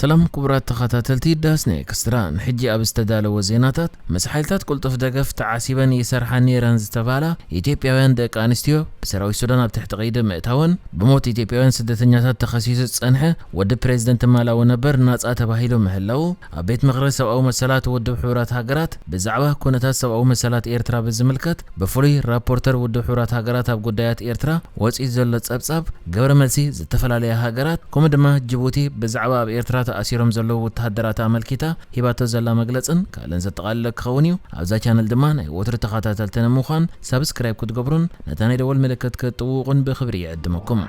ሰላም ክቡራት ተኸታተልቲ ዳስ ኔክስትራ፣ ንሕጂ ኣብ ዝተዳለወ ዜናታት፣ ምስ ሓይልታት ቅልጡፍ ደገፍ ተዓሲበን ይሰርሓ ነይረን ዝተባህላ ኢትዮጵያውያን ደቂ ኣንስትዮ፣ ብሰራዊት ሱዳን ኣብ ትሕቲ ቀይዲ ምእታወን፣ ብሞት ኢትዮጵያውያን ስደተኛታት ተኸሲሱ ዝጸንሐ ወዲ ፕሬዝደንት ማላዊ ነበር ናጻ ተባሂሉ ምህላዉ፣ ኣብ ቤት ምኽሪ ሰብኣዊ መሰላት ውድብ ሕቡራት ሃገራት ብዛዕባ ኩነታት ሰብኣዊ መሰላት ኤርትራ ብዝምልከት ብፍሉይ ራፖርተር ውድብ ሕቡራት ሃገራት ኣብ ጉዳያት ኤርትራ ወጺኡ ዘሎ ጸብጻብ፣ ግብረ መልሲ ዝተፈላለያ ሃገራት፣ ከምኡ ድማ ጅቡቲ ብዛዕባ ኣብ ኤርትራ ተኣሲሮም ዘለዉ ወተሃደራት ኣመልኪታ ሂባቶ ዘላ መግለጽን ካልእን ዘጠቓለለ ክኸውን እዩ። ኣብዛ ቻነል ድማ ናይ ወትሩ ተኸታተልቲ ንምዃን ሳብስክራይብ ክትገብሩን ነታ ናይ ደወል ምልክት ክትጥውቑን ብኽብሪ ይዕድመኩም።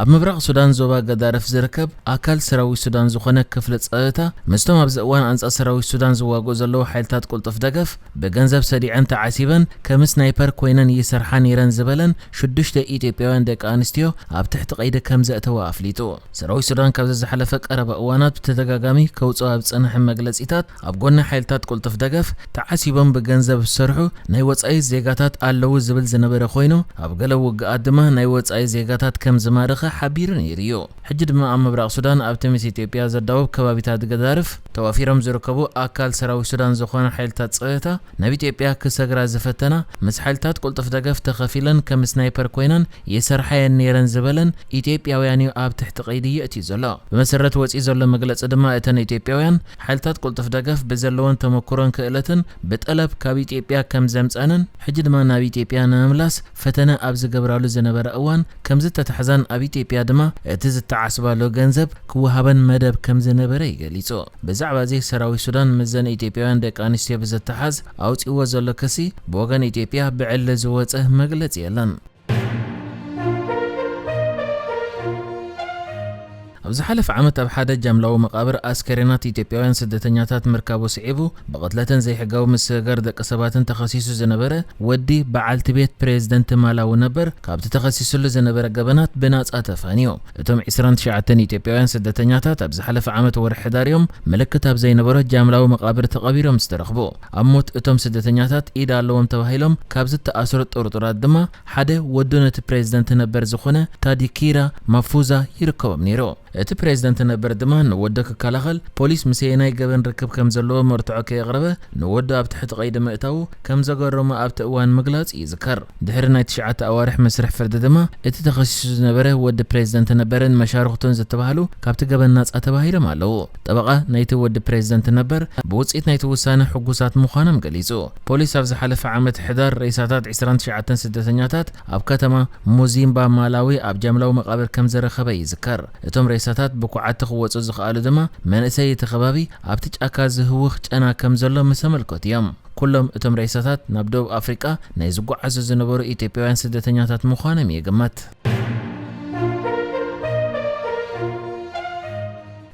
ኣብ ምብራቕ ሱዳን ዞባ ገዳርፍ ዝርከብ ኣካል ሰራዊት ሱዳን ዝኾነ ክፍሊ ጸጥታ፣ ምስቶም ኣብዚ እዋን ኣንጻር ሰራዊት ሱዳን ዝዋግኡ ዘለዉ ሓይልታት ቅልጡፍ ደገፍ ብገንዘብ ሰዲዐን ተዓሲበን ከም ስናይፐር ኮይነን ይሰርሓ ነይረን ዝበለን ሽዱሽተ ኢትዮጵያውያን ደቂ ኣንስትዮ ኣብ ትሕቲ ቀይዲ ከም ዘእተወ ኣፍሊጡ። ሰራዊት ሱዳን ካብዚ ዝሓለፈ ቀረባ እዋናት ብተደጋጋሚ ከውጽኦ ኣብ ዝጸንሐ መግለጺታት፣ ኣብ ጎኒ ሓይልታት ቅልጡፍ ደገፍ ተዓሲቦም ብገንዘብ ዝሰርሑ ናይ ወጻኢ ዜጋታት ኣለዉ ዝብል ዝነበረ ኮይኑ፣ ኣብ ገለ ውግኣት ድማ ናይ ወጻኢ ዜጋታት ከም ዝማረኸ ሓቢሩ ነይሩ እዩ። ሕጂ ድማ ኣብ ምብራቕ ሱዳን ኣብቲ ምስ ኢትዮጵያ ዘዳውብ ከባቢታት ገዳርፍ ተዋፊሮም ዝርከቡ ኣካል ሰራዊት ሱዳን ዝኾነ ሓይልታት ጸጥታ፣ ናብ ኢትዮጵያ ክሰግራ ዝፈተና፣ ምስ ሓይልታት ቅልጡፍ ደገፍ ተኸፊለን ከም ስናይፐር ኮይነን ይሰርሓየን ነይረን ዝበለን ኢትዮጵያውያን እዩ ኣብ ትሕቲ ቀይዲ የእትዩ ዘሎ። ብመሰረት ወጺኡ ዘሎ መግለጺ ድማ፣ እተን ኢትዮጵያውያን ሓይልታት ቅልጡፍ ደገፍ ብዘለወን ተመኩሮን ክእለትን ብጠለብ ካብ ኢትዮጵያ ከም ዘምጸኣንን፣ ሕጂ ድማ ናብ ኢትዮጵያ ንምምላስ ፈተነ ኣብ ዝገብራሉ ዝነበረ እዋን ከም ዝተታሕዛን፣ ኣብ ኢትዮጵያ ድማ እቲ ዝተዓስባሉ ገንዘብ ክወሃበን መደብ ከም ዝነበረ እዩ ገሊጹ። ብዛዕባ እዚ ሰራዊት ሱዳን ምስዘን ኢትዮጵያውያን ደቂ ኣንስትዮ ብዝተሓዝ ኣውጺእዎ ዘሎ ክሲ፣ ብወገን ኢትዮጵያ ብዕሊ ዝወጸ መግለጺ የለን። ኣብ ዝሓለፈ ዓመት ኣብ ሓደ ጃምላዊ መቓብር ኣስከሬናት ኢትዮጵያውያን ስደተኛታት ምርካቡ ስዒቡ፣ ብቕትለትን ዘይሕጋዊ ምስግጋር ደቂ ሰባትን ተኸሲሱ ዝነበረ ወዲ በዓልቲ ቤት ፕሬዝደንት ማላዊ ነበር፣ ካብቲ ተኸሲሱሉ ዝነበረ ገበናት ብናጻ ተፋንዩ። እቶም ዕስራን ትሽዓተን ኢትዮጵያውያን ስደተኛታት ኣብ ዝሓለፈ ዓመት ወርሒ ሕዳር እዮም ምልክት ኣብ ዘይነበሮ ጃምላዊ መቓብር ተቐቢሮም ዝተረኽቡ። ኣብ ሞት እቶም ስደተኛታት ኢድ ኣለዎም ተባሂሎም ካብ ዝተኣስሩ ጥርጡራት ድማ ሓደ ወዱ ነቲ ፕሬዝደንት ነበር ዝኾነ ታዲኪራ ማፉዛ ይርከቦም ነይሩ። እቲ ፕሬዝደንት ነበር ድማ ንወዱ ክከላኸል ፖሊስ ምስ የናይ ገበን ርክብ ከም ዘለዎ መርትዖ ከየቕረበ ንወዱ ኣብ ትሕቲ ቀይዲ ምእታዉ ከም ዘገረሞ ኣብቲ እዋን ምግላጹ ይዝከር። ድሕሪ ናይ ትሽዓተ ኣዋርሕ መስርሕ ፍርዲ ድማ እቲ ተኸሲሱ ዝነበረ ወዲ ፕሬዝደንት ነበርን መሻርኽቱን ዝተባህሉ ካብቲ ገበን ናጻ ተባሂሎም ኣለዉ። ጠበቓ ናይቲ ወዲ ፕሬዝደንት ነበር ብውጽኢት ናይቲ ውሳነ ሕጉሳት ምዃኖም ገሊጹ። ፖሊስ ኣብ ዝሓለፈ ዓመት ሕዳር ሬሳታት ዕስራን ትሽዓተን ስደተኛታት ኣብ ከተማ ሙዚምባ ማላዊ ኣብ ጃምላዊ መቓብር ከም ዘረኸበ ይዝከር። እቶም ሬሳታት ብኳዕቲ ክወጹ ዝኸኣሉ ድማ መንእሰይ እቲ ከባቢ ኣብቲ ጫካ ዝህውኽ ጨና ከም ዘሎ ምስ ኣመልከቱ እዮም። ኩሎም እቶም ሬሳታት ናብ ደቡብ ኣፍሪቃ ናይ ዝጓዓዙ ዝነበሩ ኢትዮጵያውያን ስደተኛታት ምዃኖም ይግመት።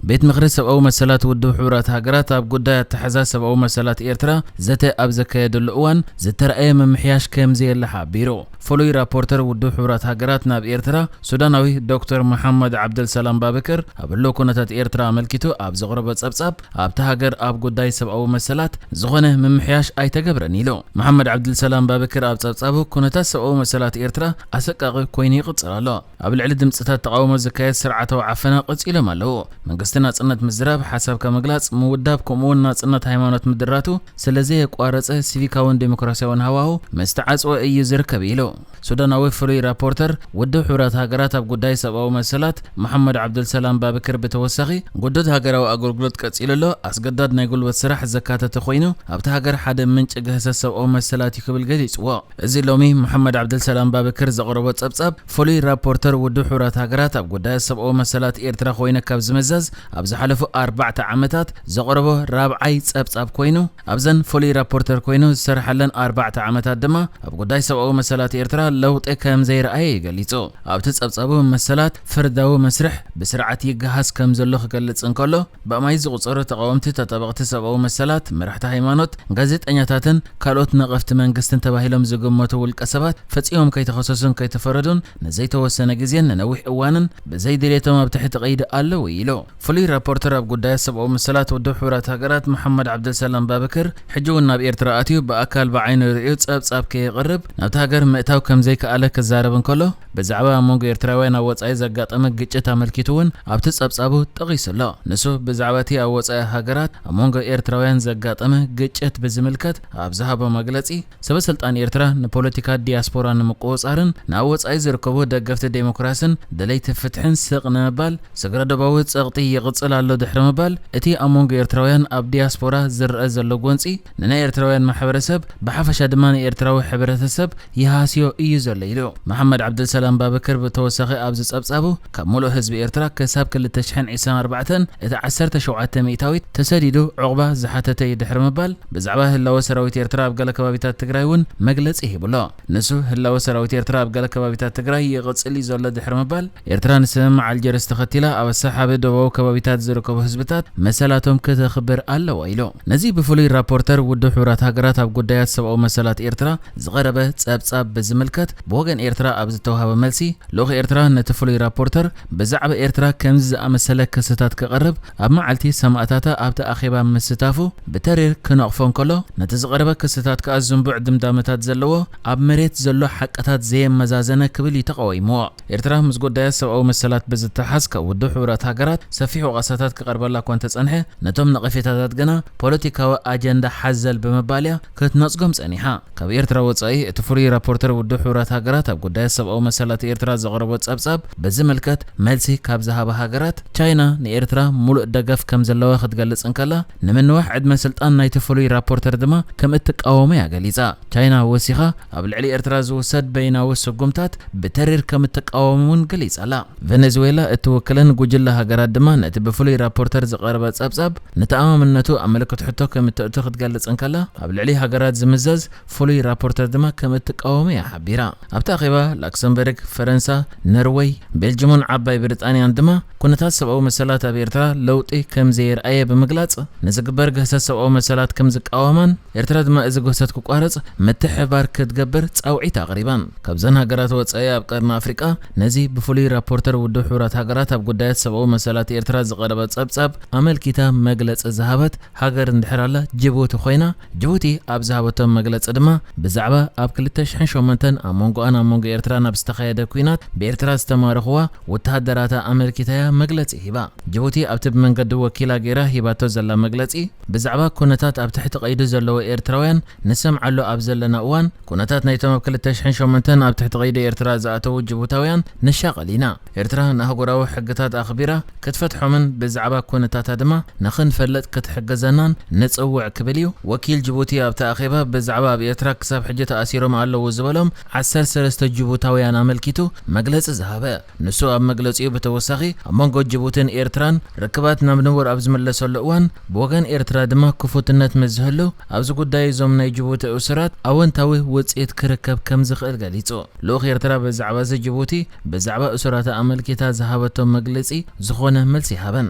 ቤት ምኽሪ ሰብኣዊ መሰላት ውድብ ሕቡራት ሃገራት ኣብ ጉዳይ ኣተሓዛ ሰብኣዊ መሰላት ኤርትራ ዘተ ኣብ ዘካየደሉ እዋን ዝተረኣየ ምምሕያሽ ከም ዘየለ ሓቢሩ። ፍሉይ ራፖርተር ውድብ ሕቡራት ሃገራት ናብ ኤርትራ ሱዳናዊ ዶክተር መሓመድ ዓብደልሰላም ባብክር ኣብ ህልው ኩነታት ኤርትራ ኣመልኪቱ ኣብ ዘቕረቦ ጸብጻብ፣ ኣብታ ሃገር ኣብ ጉዳይ ሰብኣዊ መሰላት ዝኾነ ምምሕያሽ ኣይተገብረን ኢሉ። መሓመድ ዓብደልሰላም ባብክር ኣብ ጸብጻቡ፣ ኩነታት ሰብኣዊ መሰላት ኤርትራ ኣሰቃቒ ኮይኑ ይቕጽል ኣሎ። ኣብ ልዕሊ ድምጽታት ተቓውሞ ዝካየድ ስርዓታዊ ዓፈና ቀጺሎም ኣለዉ። መንግስቲ ናጽነት ምዝራብ፣ ሓሳብካ ምግላጽ፣ ምውዳብ፣ ከምኡ'ውን ናጽነት ሃይማኖት ምድራቱ ስለ ዘየቋረጸ፣ ሲቪካውን ዴሞክራሲያውን ሃዋሁ ምስ ተዓጽወ እዩ ዝርከብ ኢሉ። ሱዳናዊ ፍሉይ ራፖርተር ውድብ ሕቡራት ሃገራት ኣብ ጉዳይ ሰብኣዊ መሰላት መሓመድ ዓብዱልሰላም ባብክር ብተወሳኺ፣ ግዱድ ሃገራዊ ኣገልግሎት ቀጺሉ ኣሎ፣ ኣስገዳድ ናይ ጉልበት ስራሕ ዘካተተ ኮይኑ፣ ኣብታ ሃገር ሓደ ምንጪ ግህሰት ሰብኣዊ መሰላት እዩ ክብል ገሊጽዎ። እዚ ሎሚ መሓመድ ዓብደልሰላም ባብክር ዘቕረቦ ጸብጻብ፣ ፍሉይ ራፖርተር ውድብ ሕቡራት ሃገራት ኣብ ጉዳያት ሰብኣዊ መሰላት ኤርትራ ኮይነ ካብ ዝምዘዝ፣ ኣብ ዝሓለፉ ኣርባዕተ ዓመታት ዘቕረቦ ራብዓይ ጸብጻብ ኮይኑ፣ ኣብዘን ፍሉይ ራፖርተር ኮይኑ ዝሰርሓለን ኣርባዕተ ዓመታት ድማ፣ ኣብ ጉዳይ ሰብኣዊ መሰላት ኤርትራ ለውጢ ከም ዘይረኣየ እዩ ገሊጹ። ኣብቲ ጸብጻቡ፣ መሰላት ፍርዳዊ መስርሕ ብስርዓት ይገሃስ ከም ዘሎ ክገልጽ እንከሎ፣ ብኣማይ ዝቑጸሩ ተቓወምቲ፣ ተጣበቕቲ ሰብኣዊ መሰላት፣ መራሕቲ ሃይማኖት፣ ጋዜጠኛታትን ካልኦት ነቐፍቲ መንግስትን ተባሂሎም ዝግመቱ ውልቀ ሰባት ፈጺሞም ከይተኸሰሱን ከይተፈረዱን ንዘይተወሰነ ግዜን ንነዊሕ እዋንን ብዘይ ድሌቶም ኣብ ትሕቲ ቀይዲ ኣለዉ ኢሉ። ፍሉይ ራፖርተር ኣብ ጉዳያት ሰብኣዊ መሰላት ውድብ ሕቡራት ሃገራት መሓመድ ዓብደልሰላም ባበክር፣ ሕጂ እውን ናብ ኤርትራ ኣትዩ ብኣካል ብዓይኑ ርእዩ ጸብጻብ ከየቕርብ ናብቲ ሃገር ምእታው ከም ዘይከኣለ ክዛረብ እንከሎ፣ ብዛዕባ ኣብ መንጎ ኤርትራውያን ኣብ ወጻኢ ዘጋጠመ ግጭት ኣመልኪቱ እውን ኣብቲ ጸብጻቡ ጠቒሱ ኣሎ። ንሱ ብዛዕባ እቲ ኣብ ወጻኢ ሃገራት ኣብ መንጎ ኤርትራውያን ዘጋጠመ ግጭት ብዝምልከት ኣብ ዝሃቦ መግለጺ፣ ሰበ ስልጣን ኤርትራ ንፖለቲካ ዲያስፖራ ንምቁጽጻርን ንኣብ ወጻኢ ዝርከቡ ደገፍቲ ዴሞክራስን ደለይቲ ፍትሕን ስቕ ንምባል፣ ስግረ ዶባዊ ጸቕጢ ይቕጽል ኣሎ ድሕሪ ምባል፣ እቲ ኣብ መንጎ ኤርትራውያን ኣብ ዲያስፖራ ዝረኣ ዘሎ ጎንጺ ንናይ ኤርትራውያን ማሕበረሰብ ብሓፈሻ ድማ ንኤርትራዊ ሕብረተሰብ ይሃስዮ እዩ ዘሎ ኢሉ። መሓመድ ዓብደልሰላም ባበክር ብተወሳኺ ኣብዚ ጸብጻቡ፣ ካብ ሙሉእ ህዝቢ ኤርትራ ክሳብ ክልተ ሽሕን ዕስራን ኣርባዕተን እቲ ዓሰርተ ሸውዓተ ሚእታዊት ተሰዲዱ ዑቕባ ዝሓተተ እዩ ድሕሪ ምባል፣ ብዛዕባ ህላወ ሰራዊት ኤርትራ ኣብ ገለ ከባቢታት ትግራይ እውን መግለጺ ሂቡ ኣሎ። ንሱ ህላወ ሰራዊት ኤርትራ ኣብ ገለ ከባቢታት ትግራይ ይቕጽል እዩ ዘሎ ድሕሪ ምባል፣ ኤርትራ ንስምምዕ ኣልጀርስ ተኸቲላ ኣብ ኣሰሓቢ ደቡባዊ ከባቢታት ዝርከቡ ህዝብታት መሰላቶም ክተኽብር ኣለዋ ኢሉ። ነዚ ብፍሉይ ራፖርተር ውድብ ሕቡራት ሃገራት ኣብ ጉዳያት ሰብኣዊ መሰላት ኤርትራ ዝቐረበ ጸብጻብ ብዝምልከት፣ ብወገን ኤርትራ ኣብ ዝተዋህበ መልሲ፣ ልኡኽ ኤርትራ ነቲ ፍሉይ ራፖርተር ብዛዕባ ኤርትራ ከምዚ ዝኣመሰለ ክስታት ከቕርብ ኣብ መዓልቲ ሰማእታታ ኣብቲ ኣኼባ ምስታፉ ብተሪር ክነቕፎ እንከሎ፣ ነቲ ዝቐረበ ክስታት ከኣ ዝንቡዕ ድምዳመታት ዘለዎ፣ ኣብ መሬት ዘሎ ሓቅታት ዘየመዛዘነ ክብል እዩ ተቓዊምዎ። ኤርትራ ምስ ጉዳያት ሰብኣዊ መሰላት ብዝተሓዝ ካብ ውድብ ሕቡራት ሃገራት ሰፊሕ ወቐሳታት ክቐርበላ እኳ እንተጸንሐ፣ ነቶም ነቐፌታታት ግና ፖለቲካዊ ኣጀንዳ ሓዘል ብምባል እያ ክትነጽጎም ጸኒሓ። ካብ ኤርትራ ወጻኢ፣ እቲ ፍሉይ ራፖርተር ውድብ ሕቡራት ሃገራት ኣብ ጉዳያት ሰብኣዊ መሰላት ኤርትራ ዘቕረቦ ጸብጻብ ብዝምልከት መልሲ ካብ ዝሃባ ሃገራት፣ ቻይና ንኤርትራ ሙሉእ ደገፍ ከም ዘለዋ ክትገልጽ እንከላ፣ ንምንዋሕ ዕድመ ስልጣን ናይቲ ፍሉይ ራፖርተር ድማ ከም እትቃወሞ እያ ገሊጻ። ቻይና ወሲኻ ኣብ ልዕሊ ኤርትራ ዝውሰድ በይናዊ ስጉምታት ብተሪር ከም እትቃወም እውን ገሊጻ ኣላ። ቨነዙዌላ እትውክለን ጉጅለ ሃገራት ድማ ነቲ ብፍሉይ ራፖርተር ዝቐረበ ጸብጻብ ንተኣማምነቱ ኣብ ምልክት ሕቶ ከም እተእቱ ክትገልጽ እንከላ፣ ኣብ ልዕሊ ሃገራት ዝምዘዝ ፍሉይ ራፖርተር ድማ ከም እትቃወሞ እያ ሓቢራ። ኣብቲ ኣኼባ ላክሰምበርግ፣ ፈረንሳ፣ ነርወይ፣ ቤልጅሞን ዓባይ ብሪጣንያን ድማ ኩነታት ሰብኣዊ መሰላት ኣብ ኤርትራ ለውጢ ከም ዘየርኣየ ብምግላጽ፣ ንዝግበር ግህሰት ሰብኣዊ መሰላት ከም ዝቃወማን ኤርትራ ድማ እዚ ግህሰት ክቋረጽ ምትሕብባር ክትገብር ጻውዒት ኣቕሪበን። ካብዘን ሃገራት ወጻኢ ኣብ ቀርኒ ኣፍሪቃ ነዚ ብፍሉይ ራፖርተር ውድብ ሕቡራት ሃገራት ኣብ ጉዳያት ሰብኣዊ መሰላት ኤርትራ ዝቐረበ ጸብጻብ ኣመልኪታ መግለጺ ዝሃበት ሃገር እንድሕር ኣላ ጅቡቲ ኮይና፣ ጅቡቲ ኣብ ዝሃበቶ መግለጺ ድማ ብዛዕባ ኣብ ክልተ ሽሕን ሸሞንተን ኣብ መንጎኣን ኣብ መንጎ ኤርትራን ኣብ ዝተኻየደ ኲናት ብኤርትራ ዝተማረኽዋ ወተሃደራታ ኣመልኪታ እያ መግለጺ ሂባ። ጅቡቲ ኣብቲ ብመንገዲ ወኪላ ገይራ ሂባቶ ዘላ መግለጺ፣ ብዛዕባ ኩነታት ኣብ ትሕቲ ቀይዲ ዘለዉ ኤርትራውያን ንሰምዓሉ ኣብ ዘለና እዋን፣ ኩነታት ናይቶም ኣብ ክልተ ሽሕን ሸሞንተን ኣብ ትሕቲ ቀይዲ ኤርትራ ዝኣተዉ ጅቡታውያን ንሻቐል ኢና። ኤርትራ ንኣህጉራዊ ሕግታት ኣኽቢራ ክትፈትሖምን ብዛዕባ ኩነታታ ድማ ንኽንፈልጥ ክትሕግዘናን ንጽውዕ ክብል እዩ ወኪል ጅቡቲ ኣብቲ ኣኼባ ብዛዕባ ኣብ ኤርትራ ክሳብ ሕጂ ተኣሲሮም ኣለዉ ዝበሎም ዓሰርተ ሰለስተ ጅቡታውያን ኣመልኪቱ መግለጺ ዝሃበ። ንሱ ኣብ መግለጺኡ ብተወሳኺ፣ ኣብ መንጎ ጅቡትን ኤርትራን ርክባት ናብ ንቡር ኣብ ዝምለሰሉ እዋን፣ ብወገን ኤርትራ ድማ ክፉትነት ምስ ዝህሉ፣ ኣብዚ ጉዳይ እዞም ናይ ጅቡቲ እሱራት ኣወንታዊ ውጽኢት ክርከብ ከም ዝኽእል ገሊጹ። ልኡኽ ኤርትራ ብዛዕባ እዚ ጅቡቲ፣ ብዛዕባ እሱራታ ኣመልኪታ ዝሃበቶ መግለጺ ዝኾነ መልሲ ይሃበን።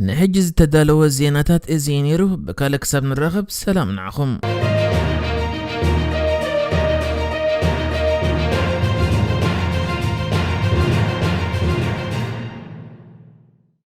ንሕጂ ዝተዳለወ ዜናታት እዚ እዩ ነይሩ። ብካልእ ክሳብ ንራኸብ፣ ሰላም ንዓኹም።